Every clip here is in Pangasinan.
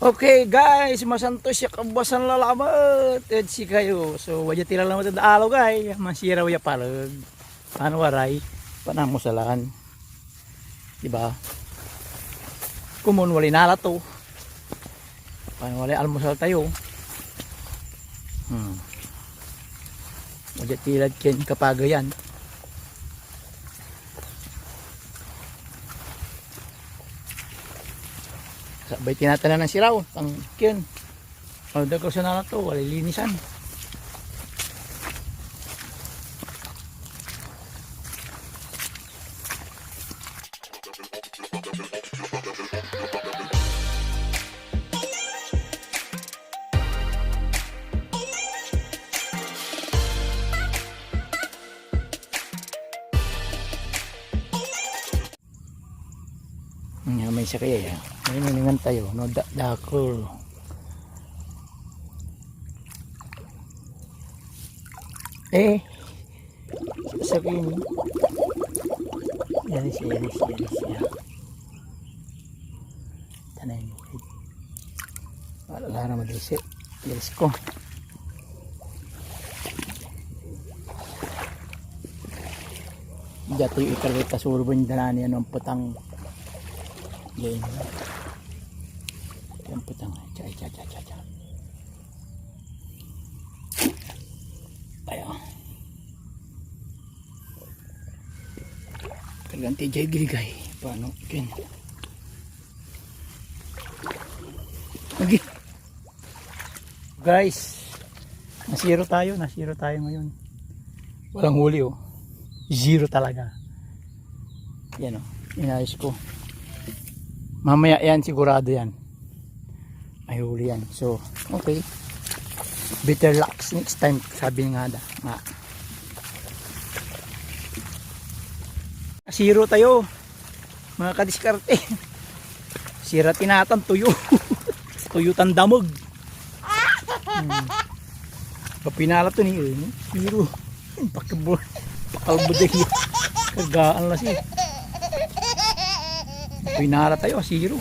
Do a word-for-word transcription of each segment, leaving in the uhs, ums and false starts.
Okay, guys, masantos ya kabuasan la lamet ed sikayo. So, wadya ti la lamet ed alo, guys. Mansiraw ya paleg. Pano waray? Panamusalan. Diba? Komon walay nala to. Pano walay almusal tayo? Hmm. Wadya ti lad ken kapageyan. Sabay tinatanan na siraw, ang ken. Oh, dakel so nala to, walay linisan. Nga may sakay ya. May ningan tayo, no, da-, dakel. Eh, sabihin, yaris, yaris, yaris, ya. Tanay mo. Wala la ra madisi. Yaris ko. Dati yung ikarita sa urban dala niya ng putang. Yan. Yung putang. Cha, cha, cha, cha, cha. Ayo. Talagang tijay giligay. Paano? Ken. Lagi. Guys, nasiro tayo, nasiro tayo ngayon. Walang huli, oh. Zero talaga. Yan, oh. Inayos ko. Mamaya yan, sigurado yan. May huli yan. So, okay. Better luck next time, sabi nga da. Nga. Zero tayo. Mga kadiskarte. Sira ti natan, tuyo. Tuyo tan dameg. Hmm. Kapinala to ni, eh, no? Pero, pakabo-, pakalbo da yun. Kagaan la siya. Kapinala tayo, zero.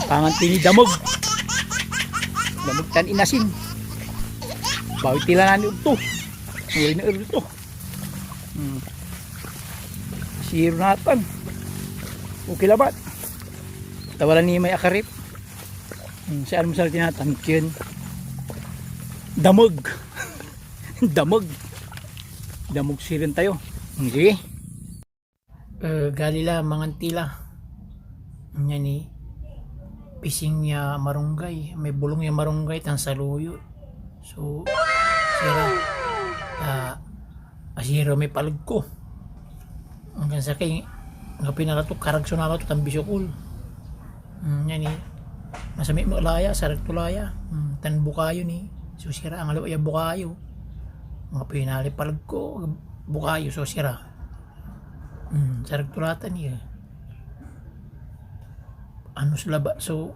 Pangan ti ni dameg. Dameg tan inasin. Bawi ti la nani ugto. Ngayon na ugto. Hmm. Zero natan. Okay labat. Tawalan ni may akarip. Hmm, si almusal ti natan, ken. Dameg. Dameg. Dameg sirin tayo. Sige. Eh, gali la, mangan ti la. Nia ni, pising ya marunggay, may bulong ya marunggay tan saluyot. So, sira, ah, asira may paleg ko. Anggan sakey, anggapoy nala to, karag so nala to, tan bisokol. Mm, nia ni, masamit met la ya, sarag to la ya. Mm, tan bukayo ni, so sira, angaliw ya bukayo. Anggapoy nalay paleg ko, bukayo, so sira. Mm, sarag to la tan ya. Anos labat so,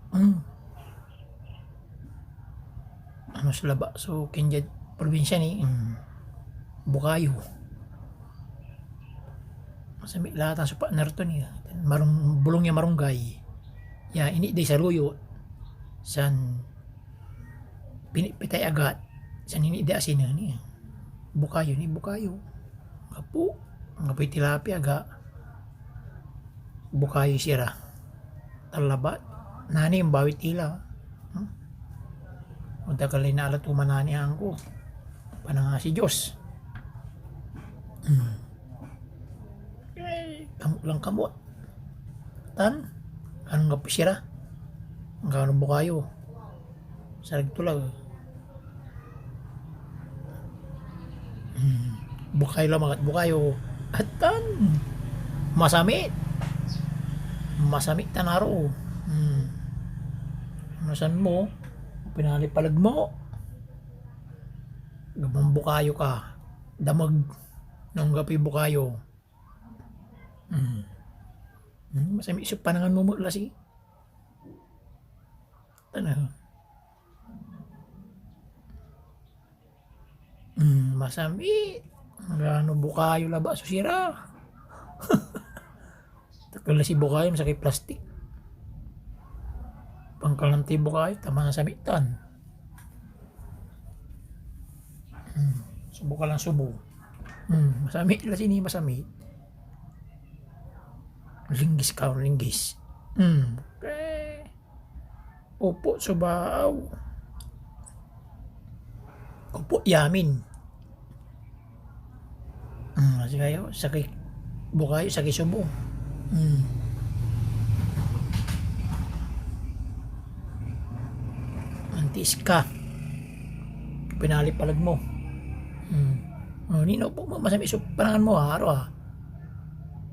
mm. Anos labat so ken diad probinsya ni, mm, bukayo. Masamit la tan so partner to ni, marung-, bulong ya marunggay. Ya, initday saluyot. San pinitpitay agat, san initday asinen ni. Bukayo ni, bukayo. Anggapo, anggapoy tilapia, aga. Bukayo sira. Tan labat, nani, imbawi ti la. Hmm? Ondakel lay nala to manani angko. Panangasi Dios. Hmm. Eh, kamot lan kamot. Tan, anggapo sira. Anggapo bukayo. Sarag to la. Hmm. Bukayo labat, bukayo. Atan. Masamit. Masamit tan aro. Hmm. Ano san mo? Pinali paleg mo. Gabon bukayo ka. Dameg. No anggapoy bukayo. Hmm. Hmm, masamit so panangan mo met la si. Tana. Hmm, masamit. Angano bukayo labat so sira. Takal la si bukayo, masakey plastik. Pangkalam ti buka, ay, tama na samitan. Hmm, subo ka lang subo. Hmm, masamit la sini, masamit. Linggis ka, linggis. Hmm, okay. Upo so baaw. Upo yamin. Hmm, sige kayo, sakay buka, sakay subo. Hmm. Antiis ka. Pinali palag mo. Hmm. Oh, ni no, masamit so panangan mo, ah, aro, ah.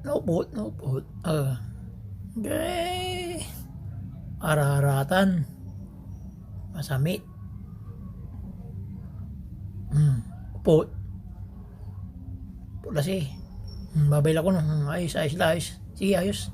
Naupot, naupot. Ah. Okay. Araratan. Masamit. Hmm. Upot. Upot la si. Hmm, babay la ko, no? Hmm, ayos, ayos la, ayos. Sige, ayos.